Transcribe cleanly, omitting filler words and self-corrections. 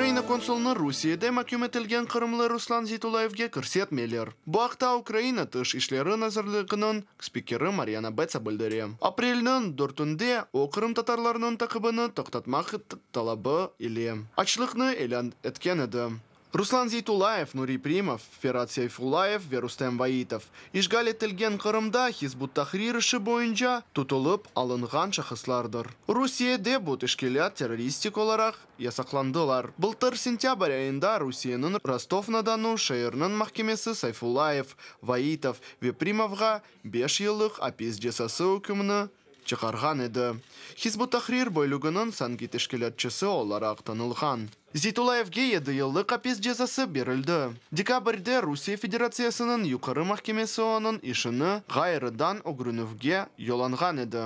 Ukraina konsulını Rusiyede maküm etilgen qırımlı Ruslan Zeytullayevge kirsetmeyler. Bu aqta Ukraina Tış işleri nazirliginiñ spikeri Maryana Betsa bildire. Aprelniñ dörtünde o qırımtatarlarnıñ taqibini toqtatmaq talabı ile açlıqnı ilân etken edi. Ruslan Zeytullayev, Nuri Primov, Ferat Seyfullayev ve Rustem Vaitov, işğal etilgen Qırımda Hizb ut-Tahrir işi boyunca tutulıp alınğan şahıslardır. Rusiyede bu teşkilât terroristik olaraq yasaqlandılar. Bıltır sentâbr ayında Rusiyeniñ Rostov-na-Donu şeeriniñ mahkemesi Sayfullayev, Vaitov ve Primovğa 5 yıllıq apis cezası ükmüni çıqarğan edi. Hizb ut-Tahrir bölüginiñ sanki teşkilâtçısı olaraq tanılğan. Zeytullayevge 7 yıllıq apis cezası berildi. Dekabrde Rusiye Federatsiyasınıñ Yuqarı mahkemesi onıñ işini ğayrıdan ögrenüvge yollanğan edi.